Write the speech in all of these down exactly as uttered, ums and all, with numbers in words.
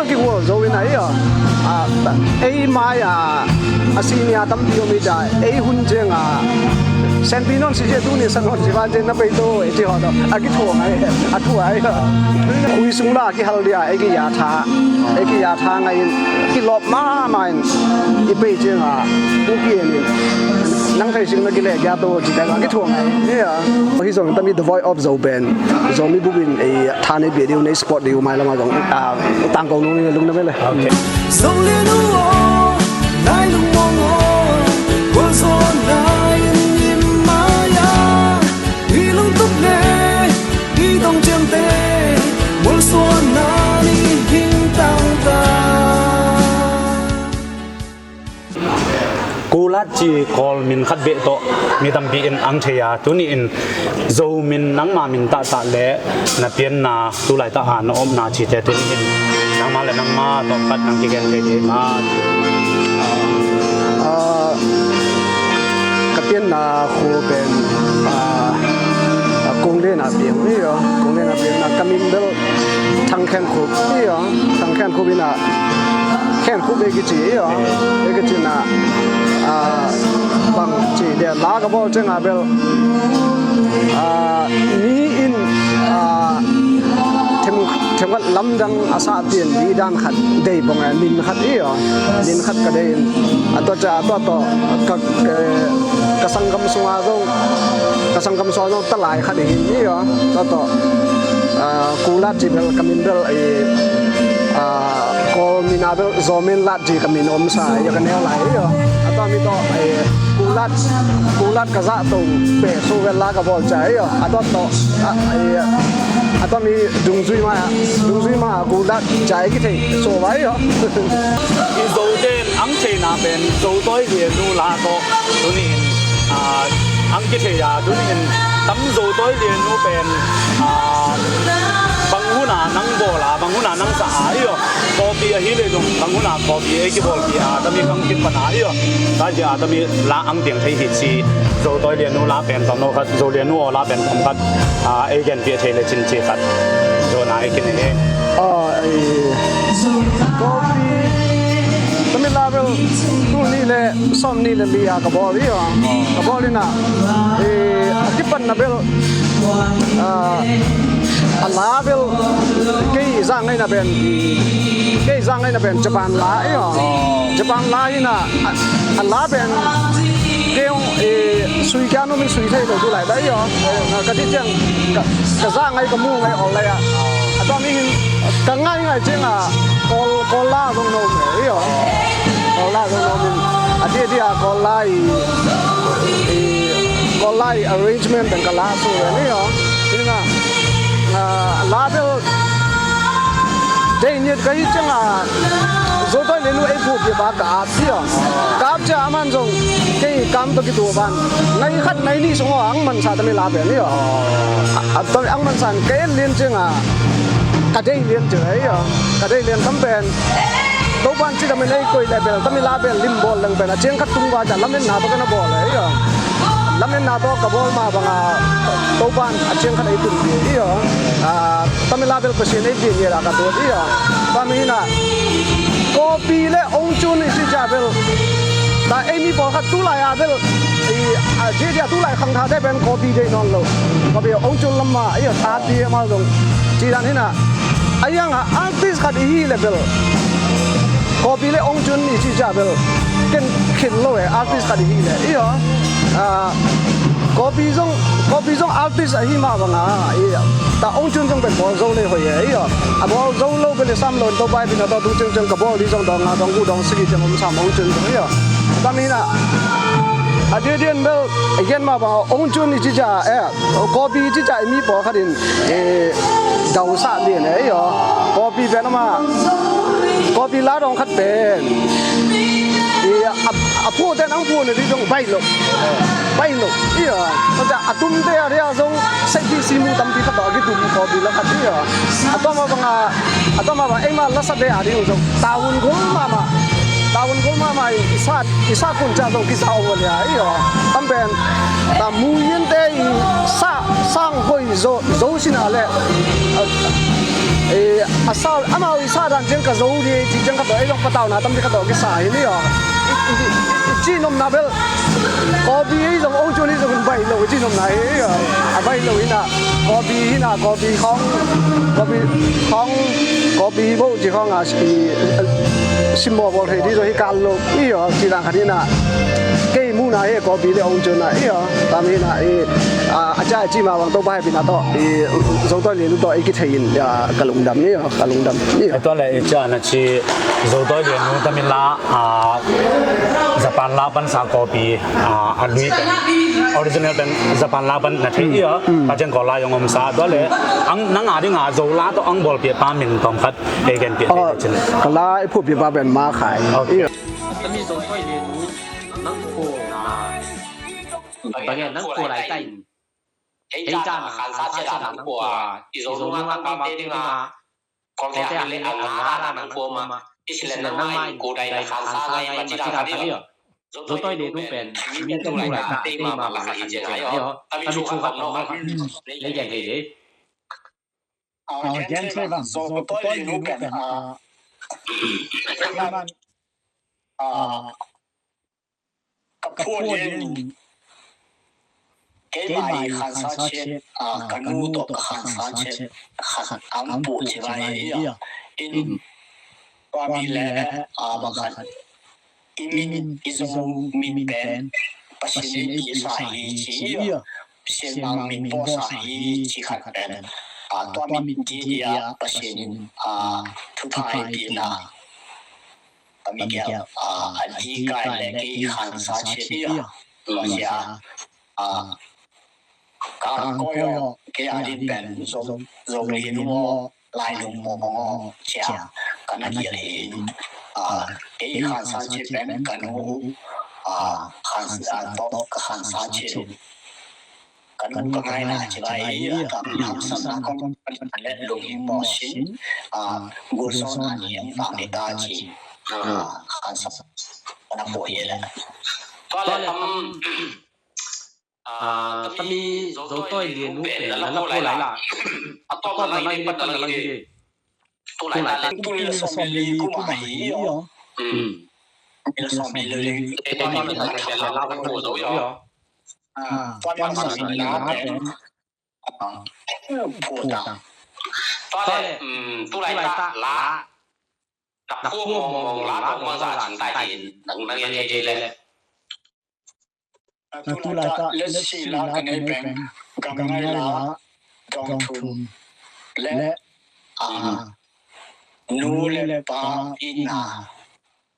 Kigual zo in a, ei aw, a, ei mai-a a senior tampi om hi ta, ei hun ciang a senpi nawn si cia, tuni sa nawn si van ciang na pei to, ei ci haw to, a kithuang ai, a thu ai. Khui sung la kihal dia, ei kiya tha, ei kiya tha ngai in, kilawp mahmah in, i pei ciang a, tu ki en in, nang thei sing na kile kia to, ci kai a kithuang ai. Ei aw, hi zong tami The Voice of Zo pen, Zomi bup in ei tha nei pia diu, nei support diu, mailam a zong, a, tangko nung ni lungdam e le. Okay. Zong lian uh aw, lai lungmuang aw, gualzawhna in i mai a, i lungtup le i dong ciamte, mualsuanna ni hing tangta. Kulat ci Kawl min khat beh tawh mi tampi in ang thei a, tuni in Zo min nangma min tahtah le na pianna, tulaitak a na omna cite tuni in nangma le nangma tawmkhat nang kigen thei thei ma. Ah, ka pianna khua pen, ah, ah, Kunglen a piang hi aw, Kunglen a piang na ka min bel Thang Khen Khup hi aw, Thang Khen Khup in a Khen Khup e kici hi aw, e kici na, ah, bang ci dia la ka bawl ciang a bel, ah, mi in, ah, them, themkhat lamdang a sah pian di dan khat dei bang a nin khat hi aw, nin khat ka dei in a tua ca a tua tawh ka, ka, ka sanggam sung a zong, ka sanggam sung a zong talai khat hi hi aw, tua tawh, ah, Kulat ci bel ka min bel i, ah, Kawl min a bel Zomen Lat ci ka min omsa, ia ka neu lai hi aw. A tua mi tawh, eh, Kulat, Kulat ka zah tong pe so vel la ka bawl ca hi aw. A tua tawh, a, eh, a tua mi dungzui ma, dungzui ma Kulat ca i kithei so vai hi aw. I Zote in ang theina pen Zo tawi lianu la tawh tuni in, ah, ang kithei a, tuni in tam Zo tawi lianu pen, ah, bang hun a nang bawl a, bang hun a nang sa a hi aw. Copy ahi le zong, bang hun a copy ei kibawlpih a, tami bang kipan a hi aw. Tua zia a tami la ang piang thei hi ci, Zo tawi lianu la pen tawm lo khat, Zo lianu aw la pen tawm khat, a, ei genpih thei le cin ci khat. Zo na ei kinei hi. A, ei, copy, tami la bel, tul nih le, sawm nih le li a ka bawl hi aw. Ka bawl in a, ei, a kipan na bel, a, a la bel, kei zang ngaihna pen, kei zang ngaihna pen Japan la hi aw. Japan la hi na, a, a la pen kei hong, eh, sui kia nuam in sui thei lo tu lai ta hi aw. Eh, ka ci ciang, ka, ka zang ngai, ka mu ngai aw lai a. A tua mi hin, ka ngai ngai ciang a, Kawl, Kawl la zong nuam hi aw. Kawl la zong nuam in, a dia dia Kawl la i, i, Kawl la i arrangement pen ka la su ve ni aw. Hi na, a, la bel, dei niat ka hi ciang a, Zo tawi lianu ei phuak hi ba ka ap hi aw. Ka ap cia a man zong, kei kam tawh kituak ban. Nai khat nai nih sung aw, ang mansa tami la pen hi aw. A, a, tami ang mansa in ka et lian ciang a, ka dei lian ciang hi aw. Ka dei lian tam pen. Topan cidam in ei koih le bel, tami la bel lim bawl leng pen. A ciang khat tung ba cia, lametna tawh ka na bawl hi aw. Lametna tawh ka bawl ma bang a, Topan a ciang khat ei tun hi aw. A, tami la bel Pasian ei pian hi a ka tuat hi a. Tami hi na, copy le ong cun i ci cia bel, ta ei mi pawlkhat tulai a bel, i, a, ci cia tulai khangthate pen copy dei nawn lo. Copy ong cun lam ma, i a thate ma zong ci dan hi na. A iang a artist khat i hi le bel, copy le ong cun i ci cia bel, ken khin lo e, artist khat i hi le. I aw, a, copy zong, copy zong artist a hi ma bang a, i, ta ong cun zong pen bawl zo le hoih e, i aw. A bawl zo lo pen i sam lo in Topa i pina tawh tung ciang ciang ka bawl di zong dawng nga dawng gu dawng sigi ciang om sam ong cun zong i aw. Tami na, a dia dian bel, i gen ma bang a ong cun i ci cia e, copy i ci cia i mi pawlkhat in, e, dausah lian e, i aw. Copy pen ama, copy la dawng khat pen, i, a, a phuh ten ang phuh na di zong bai lo. Bai lo. I aw. Tua cia a tumte a dia zong seipih simu tampi khat tawh a kitum copy la khat i aw. A tua ma bang a, a tua ma bang eima lasate a ding zong tavuan gol mahmah. Tavuan gol mahmah i, i sa, i sa kun cia zong kisa ua lia i aw. Tam pen, ta muiante i sa, sang hoih zo, zo sina le, a, Eh, a sa, amau i sa dan ciang ka zo ding ei ci ciang khat tawh, ei zong patauna tam ding khat tawh kisa hi ni aw. I, i, i, i cihnopna bel, kawpi ei zong ong cun ei zong bai lo i cihnopna hi aw. A bai lo hi na, kawpi hi na, kawpi khawng, kawpi khawng, kawpi bo ci khawng a, i, simmawh bawl thei ding zong hi kal lo i aw, ci dan khat hi na. Kei muhna hi kawpi le ong cun a i aw. Tam hi na i, a, a ca i ci ma bang Topa hehpihna tawh i Zo Tawi Lian Nu tawh i kithei in, a, ka lungdam ni, a, ka lungdam ni. Tua le i ca na ci Zo Tawi Lian Nu tam in la, a, Japan la pansa kawpi, a, a lui pen, original pen Japan la pan na thei i a, ka ciang kawl la zong om sa. Tua le ang nang a ding a Zo la tawh ang bawlpih pa min tawm khat ei gen pih. Ka la i phutpih pa pen Ma Khai. Tami Zo Tawi Lian Nu nang khua, bang e nang khua lai ta in. Hei caan a khansa ciat a nang khua, i Zo nunga tangkangte dinga, Kawlte a min le a nga a nang khua mah, i si le nangmah in kudai na khansa ngai mah ci dan khat hi aw. Zo Tawi Lian Nu pen mi tu lai ta te mah mah khat hi ci ngai aw. Tami thu khat om lo khat. Lei gen thei dei. Gen thei bang, Zo Tawi Lian Nu pen, a, a, ka phuan in keimah i khansa ciat, a, ka nu tawh ka khansa ciat khat ang puh ci ngai hi a. In tua mi le, a, bang khat i min, i Zo min pen Pasian in ei pia sa hi ci a, Pasian mang min bawl sa hi ci khat pen, a, tua min diadia Pasian in, a, thupha ei pia na. Ka mi kial, a, a di kai le kei khansa ciat hi a. Tua sia, a, ka ang kawi aw, kei a din pen Zo, Zo Lian Nu aw, Lai Nu Mawng aw cia ka na kial hi in, a, kei khansa ciat pen ka nu, a, khansa, a, tawh ka khansa ciat. Ka nu ka ngaina ci lai hi a, ka hamsatna kong kan le lunghing mawh sin, a, gulsawhna ni ang tang ni ta ci. A, khansa ka na phuh hi le. Tua le tam, a, tami Zo Tawi Lian Nu pen na la phuh lai la. A tawpna lang hi ding, patna lang hi ding. Tu lai ta le tu ni la sawm le li kum a hi aw. Ni la sawm le li. Tua mi la phuh zo hi aw. Tua mi la sawm le li pen. Phuh ta. Tua le, um, tu lai ta la. Na phuh mawngmawng la tawh mawngza cin ta hi in nang, nang en thei le. Tu lai ta letsih la ka nei pen gamngai la, dawngthum le, a, nu le pa itna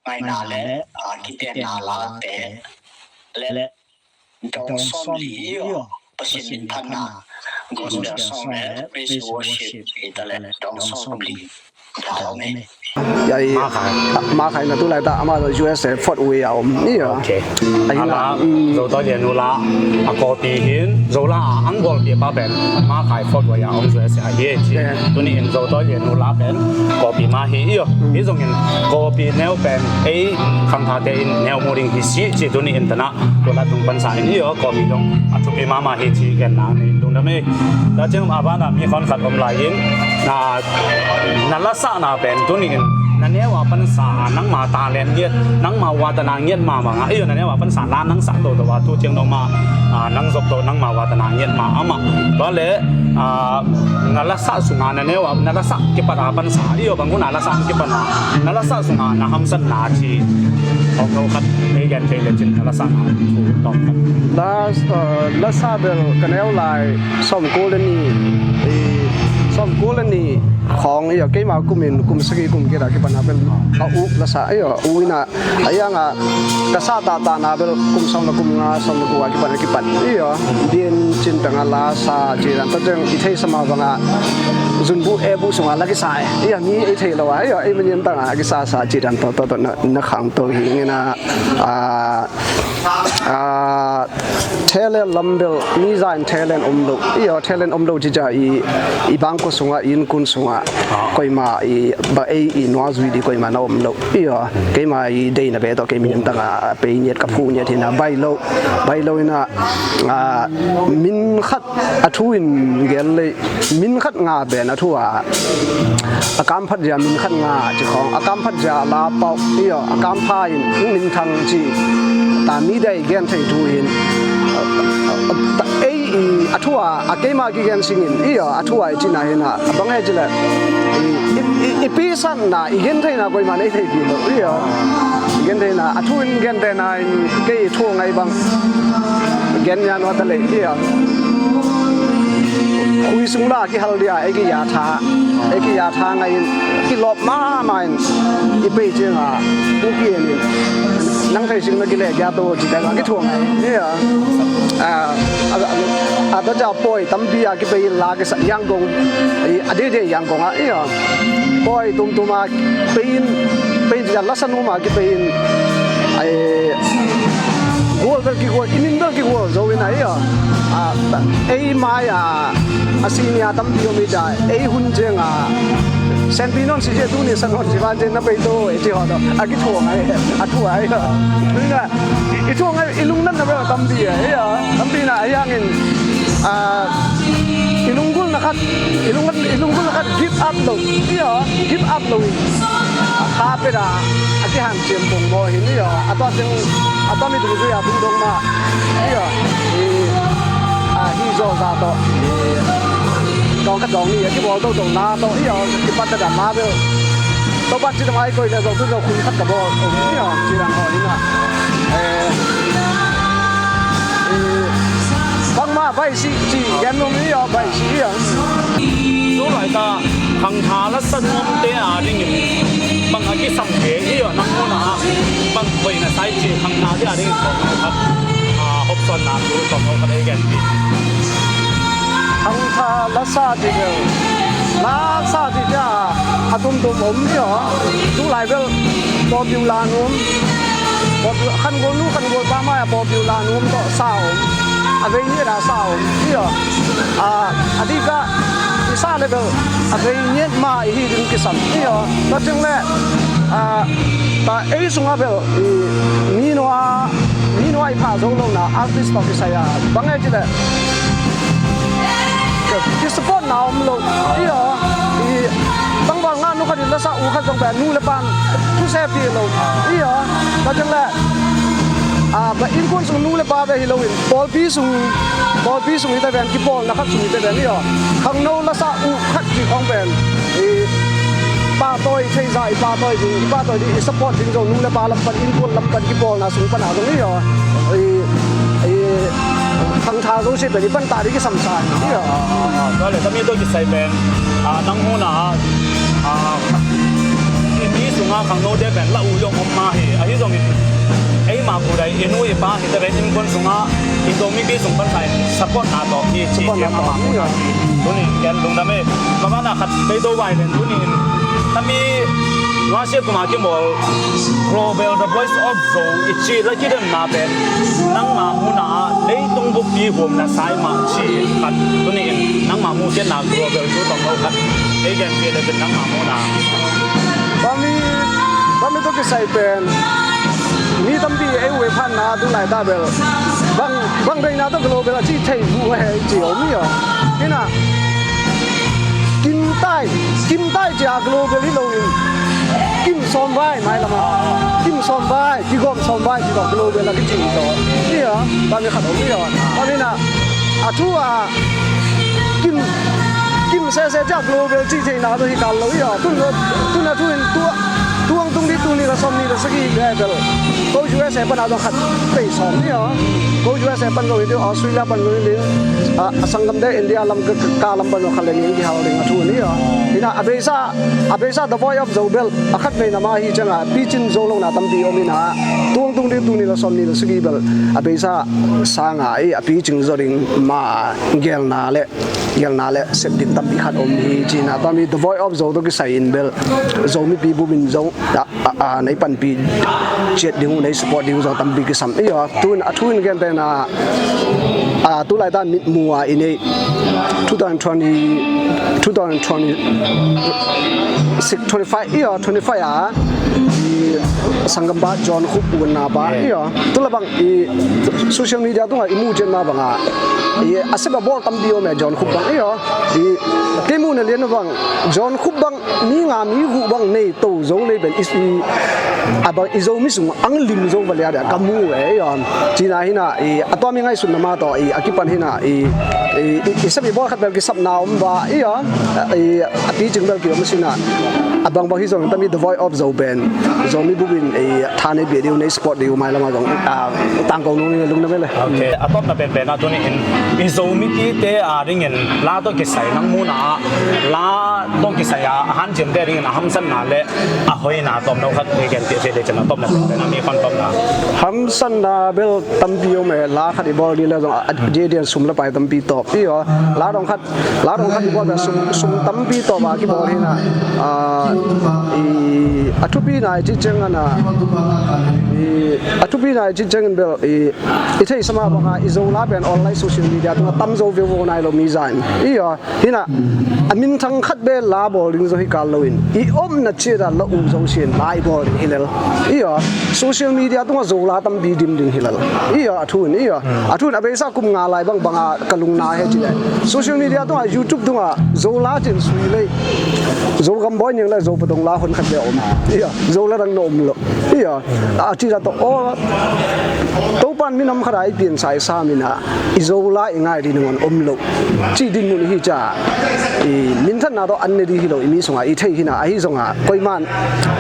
ngaina le, a, kitenna late le dawng sawmli aw, Pasian min phatna, gospel song le praise worship hi ta le dawng sawmli. Ai, Ma Khai. Ma Khai na tu lai ta amah U S A Fort Worth a om ni aw. Ok. Ahi la, Zo Tawi Lian Nu la a kawpi hi in, Zo la a ang bawlpih pa pen Ma Khai Fort Worth a om U S A hi ci. Tuni in Zo Tawi Lian Nu la pen kawpi mah hi i aw. Hi zongin kawpi neu pen ei khangthate in neu mu ding hi si ci tuni in tana. Tua la tung pansa in i aw, kawpi dong a thupi mahmah hi ci gen nang ni lungdam ei. Tua ciang a banah mi khawn khat om lai in, na, na lasahna pen tuni in na neu a pansa a nangma talent ngiat, nangma watana ngiat mahmah a i aw, na neu a pansa la nang sah toto a tu ciang dong mah, a, nang zop to nangma watana ngiat mah amah. Tua le, a, na lasah sunga na neu a, na lasah kipat a pansa i aw, bang hun a lasah kipat a, na lasah sunga na hamsatna ci. Hong lo khat ei gen thei le cin na lasah na thu tawm khat. La, uh, lasah bel ka neu lai sawmkul le ni, i, sawmkul le ni khawng i aw, keima kum in kum sagih kum giat a kipan a bel a uk lasah i aw, u ina a iang a ka sah tahtahna bel kum sawm le kum nga, sawm le kum a kipan a kipan i aw, din cin tang a lasa ci dan tawh teng i theisa mah bang a zunbu ebu sungah la kisa e i aw, mi ei thei lo a i aw, ei manyam tang a kisa sa ci dan tawh tawh tawh na, na khang to hi ngena. A, a, talent lam bel mi za in talent om lo i aw, talent om lo cica i, i bangkua sungah, i innkun sungah koima i ba ei i nuazui di koima na om lo i aw, keima i deina be tawh kei min tang a pei ngiat ka phu ngiat hina bai lo, bai lo hina, a, min khat a thu in gel le min khat nga pen A thu a, a kamphat zia min khat nga ci khawng, a kamphat zia la pauh, i aw, a kampha in hong minthang ci, ta mi dei gen thei thu in, a, a, a, ei, i, a thu a, a keima kigen singin, i aw, a thu a i cina hi na, a bang hei ci le, i, i, i, i pi satna, i gen theina koima nei thei pi lo, i aw. I gen theina, a thu in gen theina in kei thu ngai bang. Gen nia nua ta lei, i aw. Khui sung la kihal dia, ei ki ya tha, ei ki ya tha ngai in, ki lop ma ma in, i pei ciang a, tu ki en in, nang thei sing na ki le kia to, ci kai bang ki thu ngai, i aw. A, a, a, a, a, ta ja poi, tampi a ki pei la ki sa, Yangon, i, a de de Yangon a, i aw. Poi tumtum a, pei in, pei in cia lasa num a ki pei in, ai, gual bel ki gual, i min bel ki gual zo in a, i aw. A, ei mai a, a senior tampi om i ta, ei hun ciang a, senpi non si cia tu ni sa non si van ciang na pei to, e ci haw to, a ki thu ngai, a thu ai, i thu ngai, i lungdamna bel tampi a, i aw, tampi na a hiang in, a, i lunggulhna khat, i lung, i lunggulhna khat give up lo, i aw, give up lo in, a, kha pet a, a kihanciam pongmaw hi, i aw, a tua ciang, a tua mi dungzui a tung dong ma, i aw, i, a, hi zaw za tawh, i, dawng khat dawng ni, a kibawl dodona tawh, i aw, kipat a dam ma bel. Topa ci dam ai koi le zo tu zo khun khat ka bawl, i aw, ci dang haw hi na. Eh, i, bangma vai si ci gen nuam hi aw, vai si hi aw. Tu laita khangtha lasa nuamte a dingin bang a kisam ve hi aw, nang hun a bang hoih na sa i ci khangthate a dingin tawm lo khat, a, hopsawnna tu tawm lo khat ei gen pi. Khangtha lasa ci bel, lasa ci cia a tumtum om hi aw. Tu lai bel popular nuam, popu-, khangual nu khangual pa mai a popular nuam tawh sa om, a vei ngiat a sa om hi aw. A, a dikah i sa le bel a vei ngiat ma i hi ding kisam hi aw. Tua ciang le, a, ta ei sungah bel i mi nua, mi nua i pha zo lo na artist tawh kisai a bang e ci le, ki support na om lo hi aw. I tangval nga nu khat in lasa u khat zong pen nu le pan thuse pi lo hi aw. Tua ciang le, a, ba innkuan sung nu le pa ve hi lo in pawlpi sung, pawlpi sung hi ta ven, kipawlna khat sung hi ta ven hi aw. Khangno lasa u khat ci khawng pen i pahtawi thei za, i pahtawi ding, i pahtawi ding, i support ding zo nu le pa lam pan, innkuan lam pan, kipawlna sung pan a zong hi aw. I, i, khangtha zo si pen i pan ta ding kisam sa hi aw. Ah, ah, ah. Tua le tami tawh kisai pen, ah, nang hun a, ah, i mi sungah khangnote pen la u zong om ma hi, ahi zongin eima kudai i nu i pa hi ta pen innkuan sungah i to mipi sung pan sa in support na tawh hi ci. Support na tawh hi. Tuni gen lungdam e. Mabana khat pei to vai len tuni in tami ngah sia kuma kimawl Global The Voice of Zo i ci la kidemna pen nangma muna leitung bukpi huamna sai mah ci khat tuni in nangma mu kiatna global tu tong lo khat ei gen pi le pen nangma muna. Bami, bami to kisai pen mi tampi ei ue phanna tu lai ta bel bang, bang deina to global a ci thei bu he ci om hi aw. Ina Kim tai, kim tai cia global hi lo in kim sawm vai mai lama. Kim sawm vai, kigawm sawm vai ci tawh global a kici hi tawh. Hi a, bami khat om hi a. Bami na, a thu a kim, kim sese cia global ci theina tawh hi kal lo hi a. Tun, tun a thu in tua, tuang tung di tuni la sawm ni la sagi le bel. Ko U S A pan a tawh khat pei sawm hi a. Ko U S A pan lo hi, Australia pan lo hi, a, a sanggamte India lam ka, ka, ka lam pan lo khat le ning kihal ding a thu ni a. Hi na, a beisa A beisa The Voice of Zo bel a khat veina mah hi cianga picin zo lona tampi om ina tuangtung ding tuni la sawm ni la sagi bel a beisa sanga i a picing zo ding ma gelna le gelna le sep ding tampi khat om hi cina tami The Voice of Zo to kisai in bel Zo mipi bumin zo a, a, a nei panpi ciat ding uh, nei support ding uh zong tampi kisam. Io, tun a thu in gentehna, a, tu laita mitmu a i nei two thousand twenty, two thousand twenty-six, twenty-five, io, twenty-five a i sanggampa John Khup unna pa, io, tu la bang i social media tunga i mu ciatna banga i a sep a bawl tampi om e, John Khup bang, io, i kei muhna lian bang John Khup bang mi nga mi guh bang nei to zo lei pen i, i, a bang i Zomi sung ang lim zo va lia dia ka mu e, io. Cina hina i a tua mi ngaihsutna ma tawh i a kipan hina i, i, i, i sep i bawl khat bel kisapna om va, io. I a picing bel ki om sina a bangbang hi zong tami The Voice of Zo pen Zomi bup in i tha nei bia diu, nei support diu, mai lama zong, a, tangko nung ni lungdam e le. Ok. A tawpna penpen a tuni in i Zomi pite a dingin la tawh kisai nang muna a la tawh kisai a hanciamte a dingin a hamsatna le a hoina tawmno khat i gen piah thei le cin a tawpna penpen a mi khuan tawpna. Hamsatna bel tampi om e, la khat i bawl ding le zong a, a, dia dian sum le pai tampi tawp, io. La dong khat, la dong khat i bawl bel sum, sum tampi tawp a kibawl hina, a, i, a thupina i ci ciang ana, i, a thupina i ci ciangin bel i, i theihsa mah banga i Zo la pen online social media tunga tam zo vivo nai lo mi zain, io. Hina a minthang khat bel la bawl ding zo hi kal loin i omna ciat a la uh zo sin la i bawl ding hi lel, io. Social media tunga Zo la tampi dim ding hi lel, io. A thu in, io, a thu in a beisa kum nga lai bangbanga ka lungna he ci le social media tunga, YouTube tunga Zo la cin sui lei, Zogam bawi niang le Zo patong la hon khat le om, io. Zo la dang na om lo, io. A ci la tawh aw, Topan minam khat a i piansa i sam ina i Zo la i ngai ding nangawn om lo. Ci dinmun hi ca i minthanna tawh an ne ding hi lo, i mi sunga i thei hina ahi zonga koiman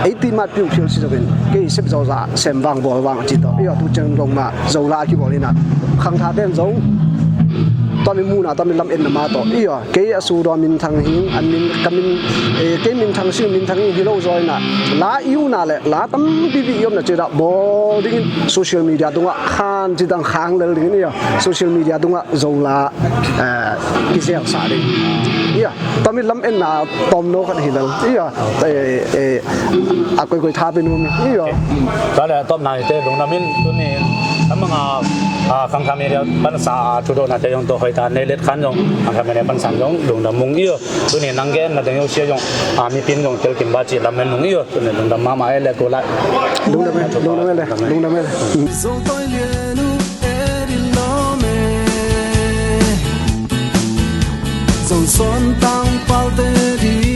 ei ti mat piu phial si zongin kei sep zawza sem vang bawl vang ci tawh, io. Tu ciang dong ma Zo la a kibawl hina khangtha ten zong tua mi muna, tua mi lam enna ma tawh, io. Kei a su dua minthang hing, an min, ka min, eh, kei minthang sing, minthang hing hi lo zaw ina la i una le la tampi pi i omna ciat a bawl dingin social media tunga khan ci tang khang lel dingin, io. Social media tunga Zo la, eh, kizelsa ding, io. Tami lam enna tawmno khat hi lel, io. Eh, eh, a koikoi tha pe num, io. Tua le tawpna hi te lungdam in tuni a manga, a, Khangtham area pansa a thudona te zong to hoita nei let khan zong Khangtham area pansa zong lungdam mung, io. Tuni nang genna deng yo sia zong, a, mipin zong tel kim ba ci lam men nung, io. Tuni lungdam mama e le ko lai. Lungdam e, lungdam e le, lungdam e le. Zo toi lian uh e di lawm e. Zo son tang pau te di